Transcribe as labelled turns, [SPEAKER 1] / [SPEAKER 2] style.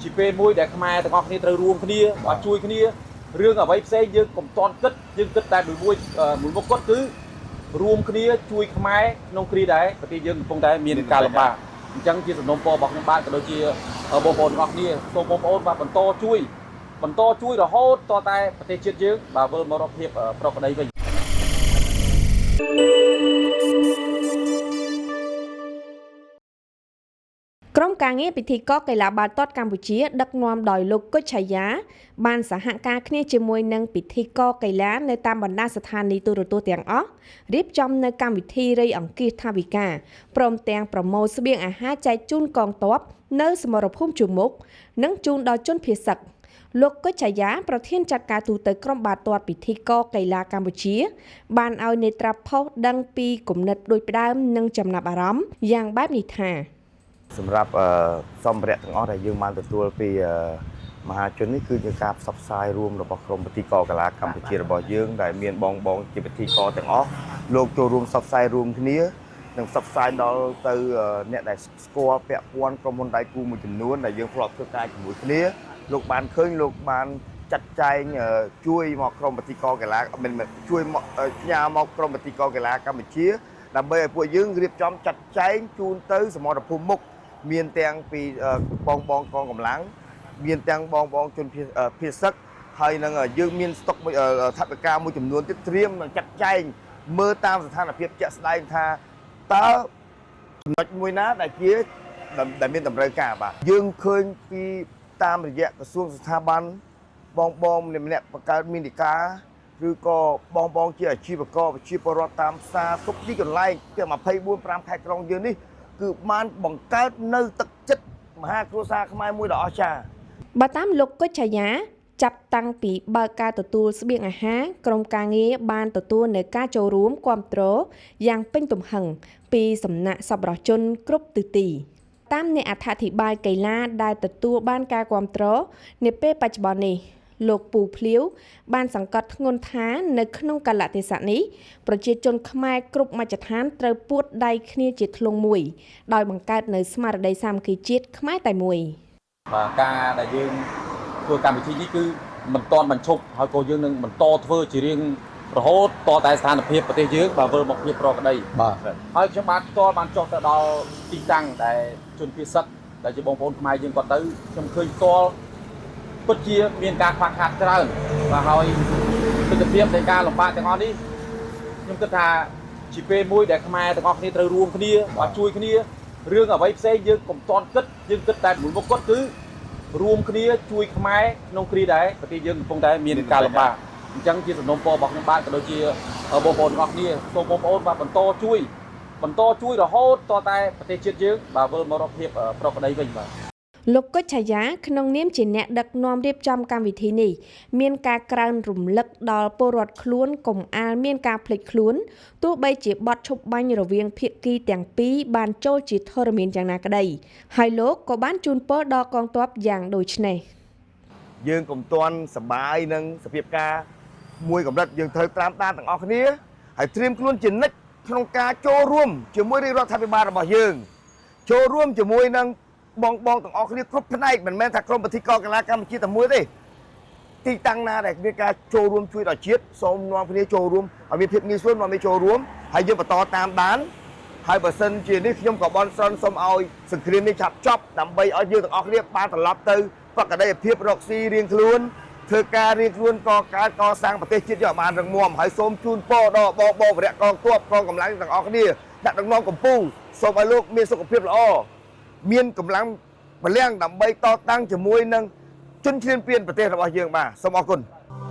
[SPEAKER 1] ជាពេលមួយដែលខ្មែរទាំងអស់គ្នាត្រូវរួមគ្នាបាទជួយគ្នារឿងអ្វីផ្សេងយើងកុំតន់គិតយើងគិតតែមួយមួយមួយមុខគាត់គឺរួមគ្នាជួយខ្មែរក្នុងគ្រាដែលប្រទេសយើងកំពុងតែមានការលំបាកអញ្ចឹងជាសំណូមពររបស់ខ្ញុំបាទក៏ដូចជាបងប្អូនទាំងអស់គ្នាសូមបងប្អូនបាទបន្តជួយបន្តជួយរហូតតតែប្រទេសជាតិយើងបាទវិលមករកភាពប្រក្រតីវិញ។
[SPEAKER 2] ក្រុមការងារពិធីករកីឡាបាល់ទាត់កម្ពុជាដឹកនាំដោយលោកគុជឆាយាបានសហការគ្នាជាមួយនឹងពិធីករកីឡានៅតាមបណ្ដាស្ថានីយទូរទស្សន៍ទាំងអស់រៀបចំនៅកម្មវិធីរៃអង្គាសថវិកាព្រមទាំងប្រមូលស្បៀងអាហារចែកជូនកងទ័ពនៅសមរភូមិជួរមុខនិងជូនដល់ជនភៀសសឹកលោកគុជឆាយាប្រធានចាត់ការទូតក្រុមបាល់ទាត់ពិធីករកីឡាកម្ពុជា បានឲ្យនេត្រាផុសដឹងពីគំនិតដូចផ្ដើមនិងចំណាប់អារម្មណ៍យ៉ាងបែបនេះថា
[SPEAKER 3] សម្រាប់សម្ភារៈទាំងអស់ដែលយើងបានទទួលពីមហាជននេះគឺជាការផ្សព្វផ្សាយរួមរបស់ក្រុមពិធីករកីឡាកម្ពុជារបស់យើងដែលមានបងបងជាពិធីករទាំងអស់លោកចូលរួមផ្សព្វផ្សាយរួមគ្នានិងផ្សព្វផ្សាយដល់ទៅអ្នកដែលស្គាល់ពាក់ព័ន្ធក្រុមហ៊ុនដៃគូមួយចំនួនដែលយើងធ្លាប់ធ្វើការជាមួយគ្នាលោកបានឃើញលោកបានចាត់ចែងជួយមកក្រុមពិធីករកីឡាមិនជួយមកផ្ញើមកក្រុមពិធីករកីឡាកម្ពុជាដើម្បីឲ្យពួកយើងរៀបចំចាត់ចែងជូនទៅសមរភូមិមុខមានទាំងពីបងបងកងកម្លាំងមានទាំងបងបងជនភៀសសឹកហើយនឹងយើងមានស្តុកមួយថវិកាមួយចំនួនទៀតត្រៀមនឹងចាត់ចែងមើលតាមស្ថានភាពជាក់ស្ដែងថាតើចំណុចមួយណាដែលជាដែលមានតម្រូវការបាទយើងឃើញពីតាមរយៈក្រសួងស្ថាប័នបងបងម្នាក់ៗបង្កើតមីនិកាឬក៏បងបងជាអាជីវករប្រជាពលរដ្ឋតាមផ្សារគ្រប់ទីកន្លែងទាំង24 5ខេត្តក្រុងយើងនេះគឺបានបង្កើតនៅទឹកចិត្តមហាគ្រួសារខ្មែរមួយដ៏អស្ចារ្យ
[SPEAKER 2] បើតាមលោកគុជឆាយាចាប់តាំងពីបើកការទទួលស្បៀងអាហារក្រុមការងារបានទទួលនៅការចូលរួមគាំទ្រយ៉ាងពេញទំហឹងពីសំណាក់សប្បុរសជនគ្រប់ទិសទីតាមអ្នកអត្ថាធិប្បាយកីឡាដែលទទួលបានការគាំទ្រនាពេលបច្ចុប្បន្ននេះលោកពូភ្លាវបានសង្កត់ធ្ងន់ថានៅក្នុងកាលៈទេសៈនេះប្រជាជនខ្មែរគ្រប់មជ្ឈដ្ឋានត្រូវពួតដៃគ្នាជាធ្លុងមួយដោយបង្កើតនៅស្មារតីសាមគ្គីជាតិខ្មែរតែមួយ
[SPEAKER 1] បាទការដែលយើងធ្វើកម្មវិធីនេះគឺមិនតន់បញ្ឈប់ហើយក៏យើងនឹងបន្តធ្វើជារៀងរហូតតតែស្ថានភាពប្រទេសយើងបាទវិលមកភាពប្រក្រតី
[SPEAKER 4] បាទ
[SPEAKER 1] ហើយខ្ញុំបាទផ្ទាល់បានចុះទៅដល់ទីតាំងដែលជនភៀសសឹកដែលជាបងប្អូនខ្មែរយើងគាត់ទៅខ្ញុំឃើញផ្ទាល់ពិតជាមានការខ្វះខាតច្រើនបាទហើយទិដ្ឋភាពនៃការលំបាកទាំងអស់នេះខ្ញុំគិតថាជាពេលមួយដែលខ្មែរទាំងអស់គ្នាត្រូវរួមគ្នាបាទជួយគ្នារឿងអ្វីផ្សេងយើងកុំតន់គិតយើងគិតតែមួយមុខគាត់គឺរួមគ្នាជួយខ្មែរក្នុងគ្រាដែលប្រទេសយើងកំពុងតែមានការលំបាកអញ្ចឹងជាសំណូមពររបស់ខ្ញុំបាទក៏ដូចជាបងប្អូនទាំងអស់គ្នាសូមបងប្អូនបាទបន្តជួយបន្តជួយរហូតតតែប្រទេសជាតិយើងបាទវិលមករកភាពប្រក្រតីវិញបាទ
[SPEAKER 2] លោកគុជឆាយាក្នុងនាមជាអ្នកដឹកនាំរៀបចំកម្មវិធីនេះមានការក្រើនរំលឹកដល់ពលរដ្ឋខ្លួនកុំអាលមានការភ្លេចខ្លួនទោះបីជាបទឈប់បាញ់រវាងភាគីទាំងពីរបានចូលជាធរមានយ៉ាងណាក្តីហើយលោកក៏បានជូនពរដល់កងទ័ពយ៉ាងដូចនេះ
[SPEAKER 3] យើងកុំទាន់សបាយនឹងសភាពការមួយកម្រិតយើងត្រូវតាមដានទាំងអស់គ្នាហើយត្រៀមខ្លួនជានិច្ចក្នុងការចូលរួមជាមួយរាជរដ្ឋាភិបាលរបស់យើងចូលរួមជាមួយនឹងបងបងទាំងអស់គ្នាគ្រប់ផ្នែកមិនមែនថាក្រុមពិធីករកីឡាកម្ពុជាតែមួយទេទីតាំងណាដែលមានការចូលរួមជួយដល់ជាតិសូមនាំគ្នាចូលរួមឲ្យមានភាពងាយស្រួលនាំគ្នាចូលរួមហើយយើងបន្តតាមដានហើយបើសិនជានេះខ្ញុំក៏បន់ស្រន់សូមឲ្យសង្គ្រាមនេះឆាប់ចប់ដើម្បីឲ្យយើងទាំងអស់គ្នាបានត្រឡប់ទៅបក្តីភាពរកស៊ីរៀងខ្លួនធ្វើការរៀងខ្លួនកកើតកសាងប្រទេសជាតិយកឲ្យបានរឹងមាំហើយសូមជូនពរដល់បងបងវរៈកងទ័ពកងកម្លាំងទាំងអស់គ្នាដាក់ដឹកនាំកម្ពុជាសូមឲ្យលោកមានសុខភាពល្អមានកម្លាំងពលំដើម្បីតតាំងជាមួយនឹងជនឈ្លានពានប្រទេសរបស់យើងបាទសូមអរគុណ។